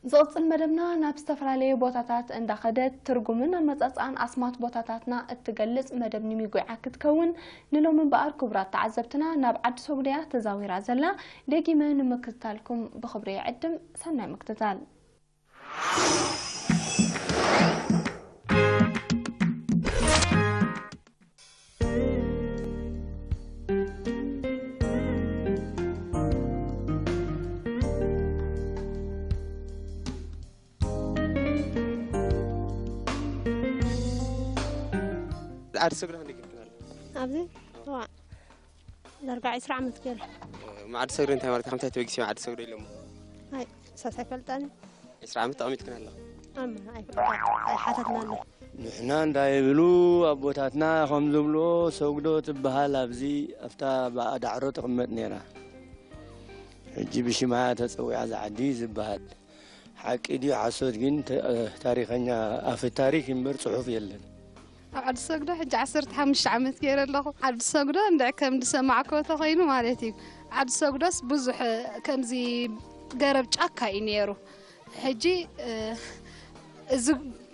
ዝቕጽል መደብና ናብ ዝተፈላለዩ ቦታታት እንዳኸደት ትርጉምን ኣመጻጽኣን ኣስማት ቦታታትና እትገልጽ መደብ ንሚጉዓ ክትከውን፣ ንሎሚ እምበኣር ክቡራት ተዓዘብትና ናብ ዓዲ ሶግዶ እያ ተዛዊራ ዘላ። ደጊመ ንምክትታልኩም ብኽብሪ ይዕድም። ሰናይ ምክትታል። ዓዲ ሶግዶ ክንደይ ጌርክን ኣሎ? ኣብዚ? ዋእ፣ ዳርጋ ዕስራ ዓመት ገይረ። ዓዲ ሶግዶ እንታይ ማለት እዩ? ከምታይ ተበጊስዮም ዓዲ ሶግዶ ኢሎሞ? ኣይ፣ ሳስ ኣይፈልጣን። ዕስራ ዓመት ተቐሚጥክን ኣለኹ። ኣማ፣ ኣይፈልጣን። ኣይሓተትናን። ንሕና እንዳይብሉ ኣቦታትና ከም ዝብልዎ ሶግዶ ትበሃል ኣብዚ ኣብታ ብኣ ዳዕሮ ትቕመጥ ነይራ። ሕጂ ብሽማ ተጸዊዓ እዛ ዓዲ ዝበሃል። ሓቂ ድዩ ሓሶት ግን ተ-፣ ታሪኸኛ ኣፈ ታሪክ እምበር ጽሑፍ የለን። ኣብ ዓዲ ሰግዶ ሕጂ ዓሰርተ ሓሙሽተ ዓመት ገይረ ኣለኹ። ዓዲ ሰግዶ እንድዒ ከም ዝሰማዕክዎ ተኾይኑ ማለት እዩ። ዓዲ ሰግዶስ ብዙሕ ከምዚ ገረብ ጫካ እዩ ነይሩ። ሕጂ፣ እ፣ እዚ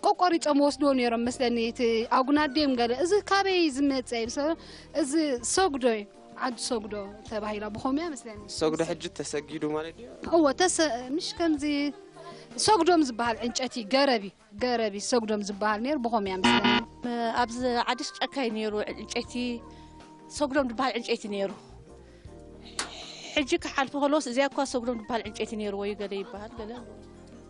ቆቆሪጾም ወስድዎ ነይሮም መስለኒ፣ እቲ ኣጉናዴም ገለ። እዚ ካበይ ዝመጸ እዩ? ሰ-፣ እዚ ሰግዶ እዩ። ዓዲ ሰግዶ ተባሂላ ብኸምኡ እያ መስለኒ። ሰግዶ ሕጂ ተሰጊዱ ማለት ድዩ? እወ፣ ተሰ-፣ ምሽ ከምዚ ሰግዶም ዝበሃል ዕንጨቲ ገረብ እዩ። ገረብ እዩ ሰግዶም ዝበሃል ነይሩ፣ ብኸምኡ እያ መስለኒ። ኣብዚ ዓዲስ ጫካ እዩ ነይሩ፣ ዕንጨይቲ ሰግዶም ዝበሃል ዕንጨይቲ ነይሩ። ሕጂ ክሓልፉ ከለውስ እዚኣ እኳ ሰግዶም ዝበሃል ዕንጨይቲ ነይርዎ እዩ ገለ ይበሃል፣ ገለ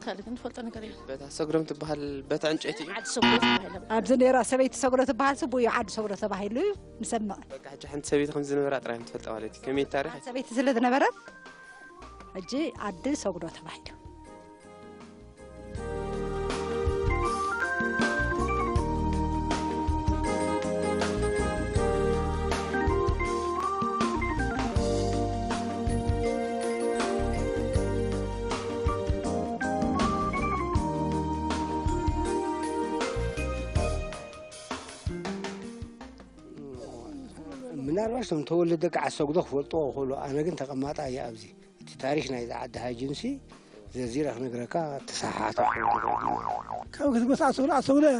ካልእ ግን ንፈልጦ ነገር የለን። በታ ሰግዶም ትበሃል በታ ዕንጨይቲ እዩ። ዓዲ ሰግዶ ዝበሃል ኣብዚ ነይራ ሰበይቲ ሰግዶ ትበሃል ስቡ እዩ ዓዲ ሰግዶ ተባሂሉ እዩ ንሰምዕ። በቃ ሕጂ ሓንቲ ሰበይቲ ከም ዝነበራ ጥራይ ንትፈልጣ ማለት እዩ። ከመይ ታሪኽ? ሓንቲ ሰበይቲ ስለ ዝነበረት ሕጂ ዓዲ ሰግዶ ተባሂሉ። ምናልባሽ እቶም ተወለደ ከዓ ሰግዶ ክፈልጥዎ ይኽእሉ። ኣነ ግን ተቐማጣ እየ ኣብዚ። እቲ ታሪኽ ናይዛ ዓዲ ሃጅንሲ ዘርዚረ ክነግረካ ተሰሓሓተ ክኸውን ይኽእል እዩ። ካብ ክትጎስዓ ሰግዶ፣ ዓዲ ሰግዶ እያ።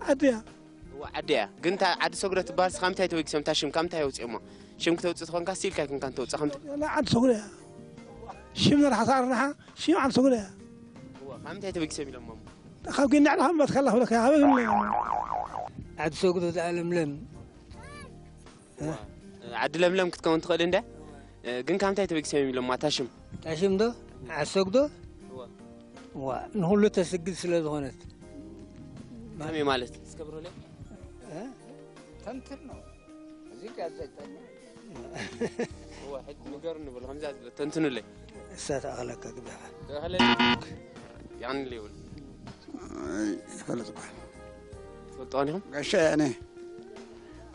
ዓዲ እያ። እዋ፣ ዓዲ እያ። ግን እታ ዓዲ ሰግዶ ትበሃል ካብ ምንታይ ተበጊሶም? እታ ሽም ካብ ምንታይ ኣውፅኦማ? ሽም ክተውፅእ ተኾንካ ስቲል ካይኮንካ ንተውፅእ ከምቲ ያላ ዓዲ ሰግዶ እያ። ሽም ንርሓ ሳዕሪ ንሓ፣ ሽም ዓዲ ሰግዶ እያ። እዋ፣ ካብ ምንታይ ተበጊሶም ኢሎማ? ካብ ግን ንዕላ ከም መትከላ ክብለካ፣ ካብ ግን ዓዲ ሰግዶ እዛ ለምለም። እዋ፣ ዓዲ ለምለም ክትከውን ትኽእል እንደ? እ፣ ግን ካብ ምንታይ ተበጊሶም እዮም ኢሎማ እታ ሽም? እታ ሽም ዶ? ዓሰግዶ? እዋ። እዋ፣ ንኹሉ ተስግድ ስለ ዝኾነት። ከመይ ማለት? እስከ ብሮለይ? እ? ተንትን ነው። እዚ ጋዜጠኛ። እዋ፣ ሕጂ ንገሩኒ በሉ፣ ከምዛ ተንትኑለይ። እሳ ተኣኽለካ ግዳኻ። ተኣኽለኒ። ያንለይ በሉ። ኣይ፣ ይፈልጥ እኳ። ትፈልጥዋን ኢኹም? ጋሻ ያኔ።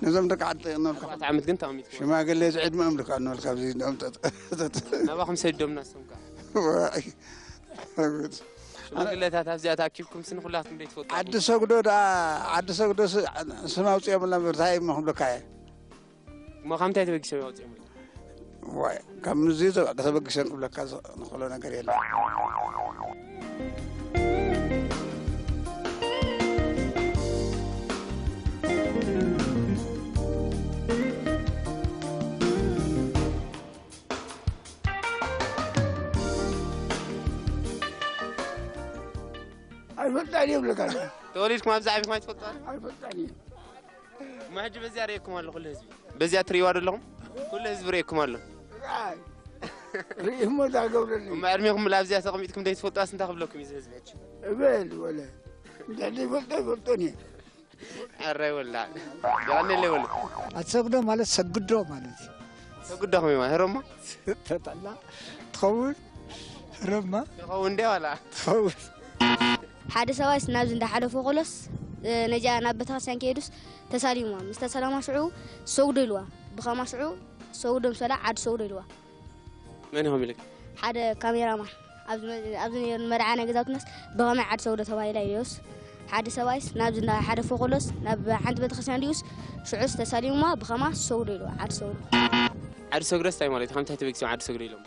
ነዞም ደቂ ዓዲ እንብልካ። ኣርባዕተ ዓመት ግን ተቐሚጥኩም። ሽማግሌ ዝዕድመኦም ልካ እንብልካ ኣብዚ እንድኦም ተጥ-፣ ተጥ-፣ ናባኹም ሰዲዶምና እሶም ከዓ። ዋይ። ሽማግሌታት ኣብዚኣ ተኣኪብኩም ስኒ ኩላትኩም ደይ ትፈልጡ ዓዲ ኣለኹም። ሰግዶ ደኣ፣ ዓዲ ሰግዶ ስ-፣ ስም ኣውፅኦምልና እምበር እንታይ እሞ ክብለካ እየ። እሞ ካብ ምንታይ ተበጊሶም እዮም ኣውፅኦምልና? ዋይ፣ ካብ ምዚ ተበ-፣ ከተበግሰን ክብለካ ዝ-፣ ንኽእሎ ነገር የለን። ኣይፈልጣን እየ ብለካ። ተወሊድኩም ኣብዚ ዓቢኹም ኣይትፈልጡ? ኣይፈልጣን እየ። እሞ ሕጂ በዚኣ ርእየኩም ኣሎ ኩሉ ህዝቢ። በዚኣ ትርእይዋ ዶ ኣለኹም? ኩሉ ህዝቢ ርእየኩም ኣሎ። ኣይ፣ ርእይሞ ዛገብረኒ። እሞ ዕድሜኹም ኣብዚኣ ተቐሚጥኩም ደይትፈልጡዋስ እንታይ ክብለኩም እዩ እዚ ህዝቢ ሕጂ? እበል ወለ። እንተ ዘይፈልጦ ኣይፈልጦን እየ። ኣረ ወላ። የቐንየለይ ወለ። ኣትሰግዶ ማለት ሰግዶ ማለት እዩ። ሰግዶ ከመይ ማለት? ህረማ? ተጠላ ትኸውን ህረማ? ትኸውን እንደ ዋላ? ትኸውን። ሓደ ሰብኣይስ ናብዚ እንዳሓለፉ ከሎስ፣ እ፣ ነዚኣ ናብ ቤተክርስትያን ከይዱስ ተሳሊሙዋ። ምስ ተሳለማ ሽዑ ሰጉዶ ኢልዋ። ብኸማ ሽዑ ሰጉዶ ምስ በላ ዓዲ ሰጉዶ ኢልዋ። መን ኢኹም ኢልክ? ሓደ ካሜራማን ኣብዚ መ-፣ ኣብዚ ነይሩ መርዓ ናይ ገዛውትናስ ብኸመይ ዓዲ ሰጉዶ ተባሂላ ኢልዮስ። ሓደ ሰብኣይስ ናብዚ እንዳሓለፉ ከሎስ ናብ ሓንቲ ቤተክርስትያን ድዩስ ሽዑስ ተሳሊሙዋ ብኸማ ሰጉዶ ኢልዋ። ዓዲ ሰጉዶ። ዓዲ ሰጉዶስ እንታይ ማለት እዩ? ከምታይ ተበጊሶም ዓዲ ሰጉዶ ኢሎም?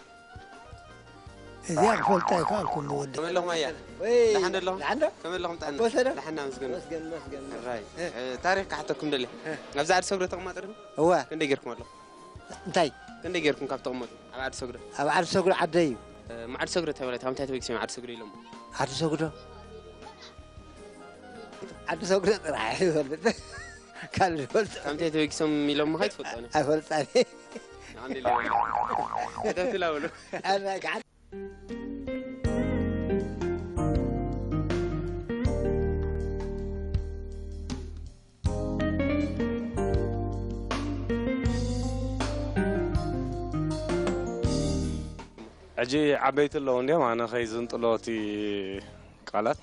እዚኣ ክፈልጣ ኣይከኣልኩን ንወዲ። ከመይ ኣለኹም ኣያ? ወይ፣ ደሓን ዶ ኣለኹም? ደሓን ዶ? ከመይ ኣለኹም ጥዕና? ኣቦ ሰላም? ደሓን ኢና ምስገን። መስገን፣ መስገን፣ መስገን። ራይ። እ፣ ታሪኽ ክሓተኩም ደሊ። እ። ኣብዚ ዓዲ ሰጉዶ ተቐማጥሪ ዲኹም? እወ። ክንደይ ጌርኩም ኣለኹም? እንታይ? ክንደይ ጌርኩም ካብ ተቐመጡ ኣብ ዓዲ ሰጉዶ? ኣብ ዓዲ ሰጉዶ ዓደይ እዩ። እ፣ እሞ ዓዲ ሰጉዶ እንታይ ማለት? ካብ እንታይ ተበጊሶም ዓዲ ሰጉዶ ኢሎም? ዓዲ ሰጉዶ? ዓዲ ሰጉዶ ጥራሕ ይፈልጥ። ካልእ ይፈልጥ። ካብ እንታይ ተበጊሶም ኢሎም ምኻይ ትፈልጦ? ኣይፈልጣን። ተተብትላ በሉ። ኣነ ከዓ ሕጂ ዓበይቲ ኣለዉ እንዲዮም ኣነ ከይዝንጥሎ እቲ ቃላት።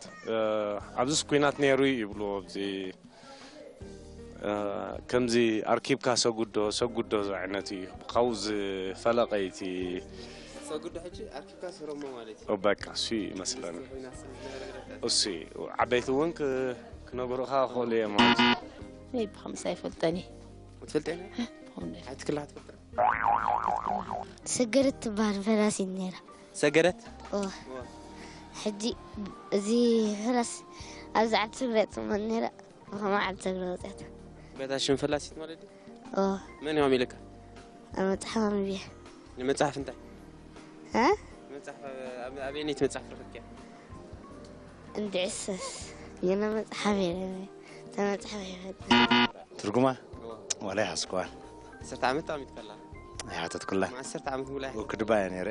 ኣብዚስ ኩናት ነይሩ እዩ ይብሉ ኣብዚ። ከምዚ ኣርኪብካ ሰጉዶ ሰጉዶ ዝዓይነት እዩ ካብኡ ዝፈለቀ እዩ እቲ። ሰጉዶ ሕጂ ኣርኪብካ ስረሞ ማለት እዩ። በቃ እሱ እዩ ይመስለኒ። ኩናት ዝነበረ ግደፈ። እሱ እዩ። ዓበይቲ እውን ክ- ክነግሩኻ ክኽእሉ እዮም ማለት እዩ። ወይ ብኸምዚ ኣይፈልጠን እየ ትፈልጠ ብኸምዚ ኣይትክላ ትፈልጠ። ሰገደት ትበሃል ፈላሲት ነይራ። ሰገደት እወ። ሕጂ እዚ ፈላስ ኣብዚ ዓዲ ትግራይ ትቕመጥ ነይራ። ብኸምኡ ዓዲ ትግራይ ወፅያት። በታ ሽም ፈላሲት ማለት እዩ። እወ። መን እዮም ኢልካ? ኣብ መፅሓፍ ኣንብየ። ንመፅሓፍ እንታይ? እ? መፅሓፍ ኣብ- ኣብ- ኣበየነይቲ መፅሓፍ ረኽብክያ? እንድዕሰስ የለ መፅሓፍ የለ። እታ መፅሓፍ ይፈልጥ። ትርጉማ ዋላ ይሓስኩዋን ዓሰርተ ዓመት ተቐሚጥካ ኣላ። ኣይሓተትኩላ ዓሰርተ ዓመት ሙሉእ ወክድባ እየ ነይረ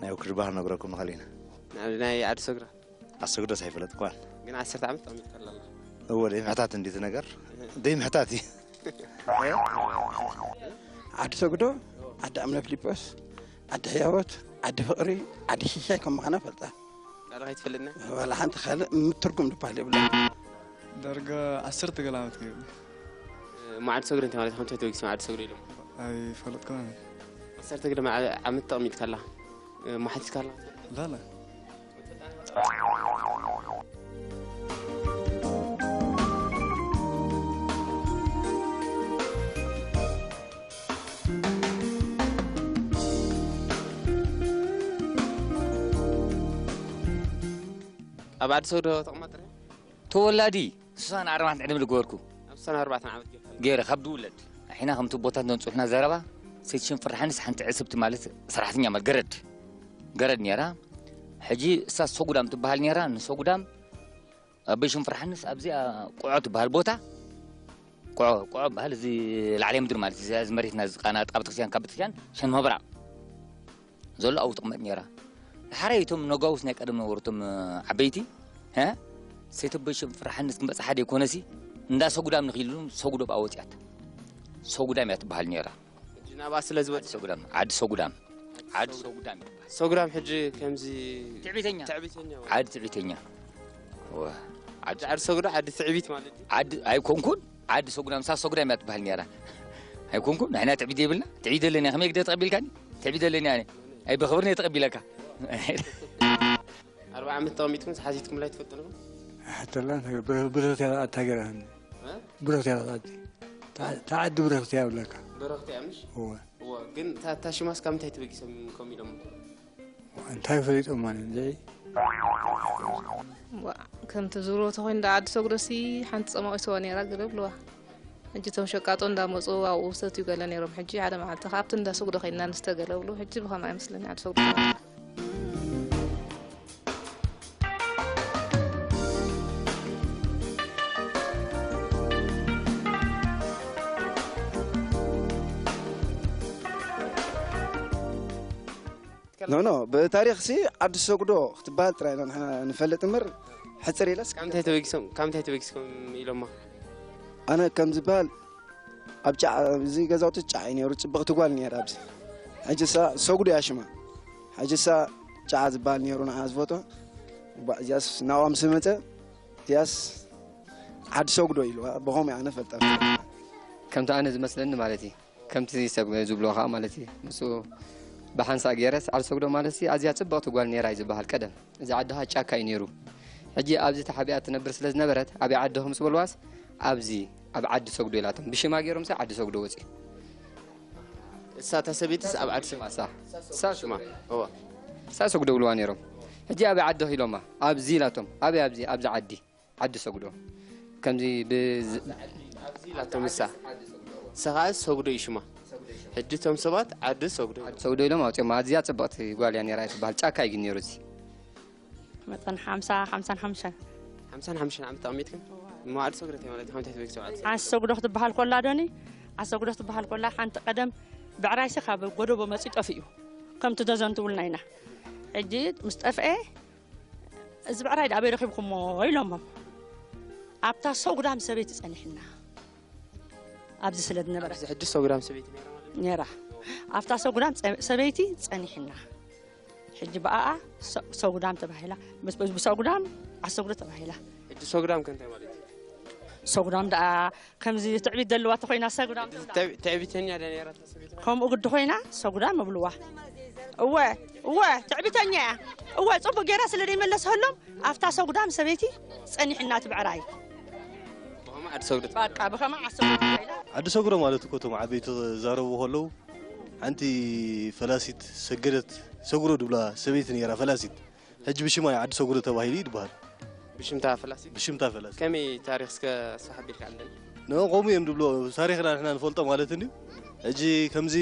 ናይ ወክድባ ክነግረኩም ንኽእል ኢና ናብ ናይ ዓዲ ሰግራ ኣሰግዶስ ኣይፈለጥኩዋን ግን ዓሰርተ ዓመት ተቐሚጥካ ኣላ። እወ ደይ ምሕታት እንዲቲ ነገር ደይ ምሕታት እዩ ዓዲ ሰግዶ ዓዲ ኣምነ ፊሊጶስ ዓዲ ሕያወት ዓዲ ፍቕሪ ዓዲ ሽሻይ ከም ምዃና ፈልጣ ካልእ ከይትፈልጥና ዋላ ሓንቲ ካልእ ምትርጉም ዝበሃል የብሉ ዳርጋ ዓሰርተ ገለ ዓመት ገይሩ እሞ ዓዲ ሰግዶ እንታይ ማለት ከምቲ ተወጊሶም ዓዲ ሰግዶ ኢሎም ኣይፈለጥኩ ዓሰርተ ገለ ዓመት ተቐሚጥካ ኣላ እሞ ሓቲትካ ኣላ ላላ ኣብ ዓዲ ሰግዶ ተቐማጥረ ተወላዲ ስሳን ኣርባዕን ዕድመ ዝገበርኩ ኣብ ሰና ኣርባዕተን ዓመት ጌርካ ገይረ ካብ ድውለድ ንሕና ከምቲ ቦታት ነንፅሑና ዘረባ ሰይትሽን ፍርሓንስ ሓንቲ ዕስብቲ ማለት ሰራሕተኛ ማለት ገረድ ገረድ ነይራ ሕጂ እሳ ሰጉዳም ትበሃል ነይራ ንሰጉዳም ኣበይ ሽም ፍርሓንስ ኣብዚኣ ቁዖ ትበሃል ቦታ ቁዖ ቁዖ በሃል እዚ ላዕለይ ምድሪ ማለት እዚ መሬትና ዝቃና ጥቃ ቤተክርስትያን ካብ ቤተክርስትያን ሸን መብራቅ ዘሎ ኣብኡ ትቕመጥ ነይራ። ድሓራይ እቶም ነጋውስ ናይ ቀደም ነበሩ እቶም ዓበይቲ እ ሰይተቦይ ሽም ፍርሓንስ ክመፅእ ሓደ ይኮነሲ እንዳ ሰጉዳም ንኽኢሉ ሰጉዶ ብኣ ወፅያት ሰጉዳም እያ ትበሃል ነይራ። ናብኣ ስለ ዝወፅ ሰጉዳም ዓዲ ሰጉዳም ዓዲ ሰጉዳም ይበሃል። ሰጉዳም ሕጂ ከምዚ ትዕቢተኛ ትዕቢተኛ ዓዲ ትዕቢተኛ እወ፣ ዓዲ ዓዲ ሰጉዳ ዓዲ ትዕቢት ማለት እዩ ዓዲ ኣይኮንኩን ዓዲ ሰጉዳም ሳ ሰጉዳም እያ ትበሃል ነይራ ኣይኮንኩን ንሕና ትዕቢት የብልና ትዕቢት ኣለኒ ከመይ ግደ ተቐቢልካኒ ትዕቢት ኣለኒ ኣነ ኣይ ብኽብር እየ ተቐቢለካ ኣርባ ዓመት ተቐሚጥኩም ሓቲትኩምላ ትፈልጡ ዲኹም ሕተላ ብርክት ያላት ሃገር ብርክት ያላት ዓዲ ተዓዲ ብርክት ያብለካ በረኽቲ እያ ምሽ እወ እወ ግን እታ እታ ሽማስ ካብ ምንታይ ተበጊሶም ከምኡ ኢሎም እንታይ ፈሊጦም ማለት እንዘይ ዋ፣ ከምቲ ዝብልዎ ተኾይኑ ደኣ ዓዲ ሰጉዶ ሲ ሓንቲ ጸማዊት ስዋ ነይራ ገለ ብልዋ። ሕጂ እቶም ሸቃጦ እንዳመጹ ኣብኡ ሰትዩ ገለ ነይሮም። ሕጂ ሓደ መዓልቲ ካብቲ እንዳ ሰጉዶ ከይድና ንስተ ገለ ብሉ። ሕጂ ብኸምኣ ይመስለኒ ዓዲ ሰጉዶ። ኖ ኖ ብታሪኽ ሲ ዓዲ ሰጉዶ ክትበሃል ጥራይ ኢና ንሕና ንፈልጥ እምበር ሕፅር ኢለስ ካብ ምንታይ ተበጊሶም ካብ ምንታይ ተበጊስኩም ኢሎማ ኣነ ከም ዝበሃል ኣብ ጫዓ እዚ ገዛውቲ ጫዓ እዩ ነይሩ ፅብቕቲ ጓል ነይራ ኣብዚ ሕጂ ሳ ሰጉዶ እያ ሽማ ሕጂ ሳ ጫዓ ዝበሃል ነይሩ ንዓ ዝፈቶ እዚኣስ ናብኣ ምስ መፀ እዚኣስ ዓዲ ሰጉዶ ኢልዋ ብኸምኡ ኣነ ፈልጣ ከምቲ ኣነ ዝመስለኒ ማለት እዩ ከምቲ ሰብ ዝብሎ ከዓ ማለት እዩ ምስ ብሓንሳእ ገይረስ ዓዲ ሰጉዶ ማለት ኣዝያ ፅብቕቲ ጓል ነይራ እዩ ዝበሃል ቀደም እዚ ዓዲ ከዓ ጫካ እዩ ነይሩ ሕጂ ኣብዚ ተሓቢኣ ትነብር ስለ ዝነበረት ኣበይ ዓድኹም ምስ በልዋስ ኣብዚ ኣብ ዓዲ ሰጉዶ ኢላቶም ብሽማ ገይሮምሲ ዓዲ ሰጉዶ ወፂኡ እሳ እታ ሰበይትስ ኣብ ዓዲ ሰጉዶ እሳ እሳ ሽማ እዋ ሳእ ሰጉዶ ይብልዋ ነይሮም። ሕጂ ኣበይ ዓዲ ኺኢሎማ? ኣብዚ ኢላቶም። ኣበይ ኣብዚ? ኣብዚ ዓዲ። ዓዲ ሰጉዶ። ከምዚ ብዝ- ኣብዚ ኢላቶም ንሳ። ንሳ ኸዓ ሰጉዶ እዩ ሽማ። ሕጂ እቶም ሰባት ዓዲ ሰጉዶ ኢሎም። ሰጉዶ ኢሎም ኣውፅኦም። ኣዝያ ፅብቕቲ ጓል እያ ነይራ ትበሃል። ጫካ እዩ ግን ነይሩ እዚ። መጠን ሓምሳ ሓምሳን ሓሙሽተን ሓምሳን ሓሙሽተን ዓመት ተቐሚጥክን? እሞ ዓዲ ሰጉዶ እንታይ ማለት እዩ? ካብ እንታይ ትበልኪ ሰብኣት? ኣሰጉዶ ክትበሃል ኮላ ዶኒ ኣሰጉዶ ክትበሃል ኮላ ሓንቲ ቀደም ብዕራይሲ ካብ ጎደቦ መፂ ጠፊኡ ከምቲ ደዘንትውልና ኢና። ሕጂ ምስ ጠፍኤ እዚ ብዕራይ ዳ ኣበይ ረኺብኩሞ ኢሎሞም ኣብታ ሰጉዳም ሰበይቲ ጸኒሕና ኣብዚ ስለ ዝነበረ ኣብዚ ሕጂ ሰጉዳም ሰበይቲ ነይራ ማለት እዩ? ነይራ ኣብታ ሰጉዳም ጸ- ሰበይቲ ጸኒሕና ሕጂ ብኣኣ ሰ- ሰጉዳም ተባሂላ ምስ- ብሰጉዳም ኣሰጉዶ ተባሂላ ሕጂ ሰጉዳም ከ እንታይ ማለት እዩ? ሰጉዳም ደኣ ከምዚ ትዕቢት ዘለዋ ተኮይና ሰጉዳም ትብላ ትዕቢ- ትዕቢተኛ ደ ነይራ እታ ሰበይቲ? ከምኡ ግዲ ኮይና ሰጉዳም እብልዋ እወ እወ ትዕቢተኛ እያ እወ ጽቡቅ ገይራ ስለ ዘይመለስሀሎም ኣብታ ሰጉዳም ሰበይቲ ጸኒሕና ትብዕራይ ብኸምኡ ዓዲ ሰጉዶ በቃ ብኸማ ዓሰጉ ዓዲ ሰጉዶ ማለት እኮ እቶም ዓበይቲ ክዛረቡ ከለዉ ሓንቲ ፈላሲት ሰገደት ሰጉዶ ድብላ ሰበይቲ ነይራ ፈላሲት ሕጂ ብሽማ እዩ ዓዲ ሰጉዶ ተባሂሉ እዩ ዝበሃል ብሽምታ ፈላሲት ብሽምታ ፈላሲት ከመይ ታሪኽ እስከ ኣስፍሕ ኣቢልካ ኣለኒ ን ከምኡ እዮም ድብሎ ታሪኽና ንሕና ንፈልጦ ማለት እንድዩ ሕጂ ከምዚ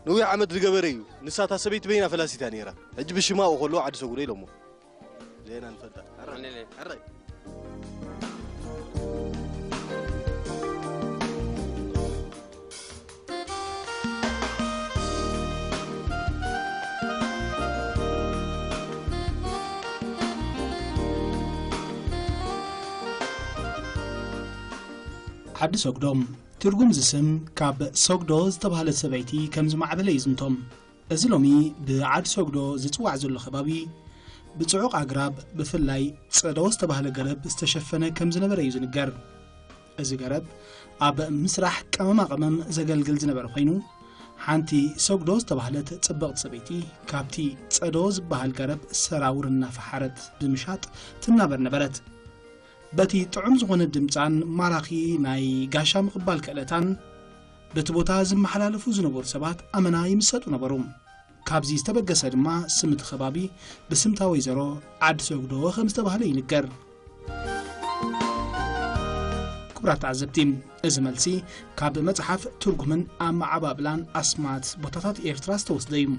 ነዊሕ ዓመት ዝገበረ እዩ ንሳታ ሰበይቲ በይና ፈላሲት እያ ነይራ ሕጂ ብሽማ ኣብኡ ከለዉ ዓዲ ሰጉዶ ኢሎሞ ዜና ንፈልጣ ኣነለ ሕራይ ዓዲ ሰጉዶ ትርጉም እዚ ስም ካብ ሰጉዶ ዝተባህለት ሰበይቲ ከም ዝማዕበለ ይዝንቶ። እዚ ሎሚ ብዓዲ ሰጉዶ ዝጽዋዕ ዘሎ ከባቢ ብጽዑቕ ኣግራብ ብፍላይ ጸዶ ዝተባህለ ገረብ ዝተሸፈነ ከም ዝነበረ እዩ ዝንገር። እዚ ገረብ ኣብ ምስራሕ ቀመማ ቀመም ዘገልግል ዝነበረ ኮይኑ ሓንቲ ሰጉዶ ዝተባህለት ጽብቕቲ ሰበይቲ ካብቲ ጸዶ ዝበሃል ገረብ ሰራውር እናፈሓረት ብምሻጥ ትናበር ነበረት። በቲ ጥዑም ዝኾነ ድምጻን ማራኺ ናይ ጋሻ ምቕባል ክእለታን በቲ ቦታ ዝመሓላለፉ ዝነበሩ ሰባት ኣመና ይምሰጡ ነበሩ። ካብዚ ዝተበገሰ ድማ ስም እቲ ከባቢ ብስምታ ወይዘሮ ዓዲ ሰጉዶ ከም ዝተባህለ ይንገር። ክቡራት ተዓዘብቲ፣ እዚ መልሲ ካብ መጽሓፍ ትርጉምን ኣመዓባብላን ኣስማት ቦታታት ኤርትራ ዝተወስደ እዩ።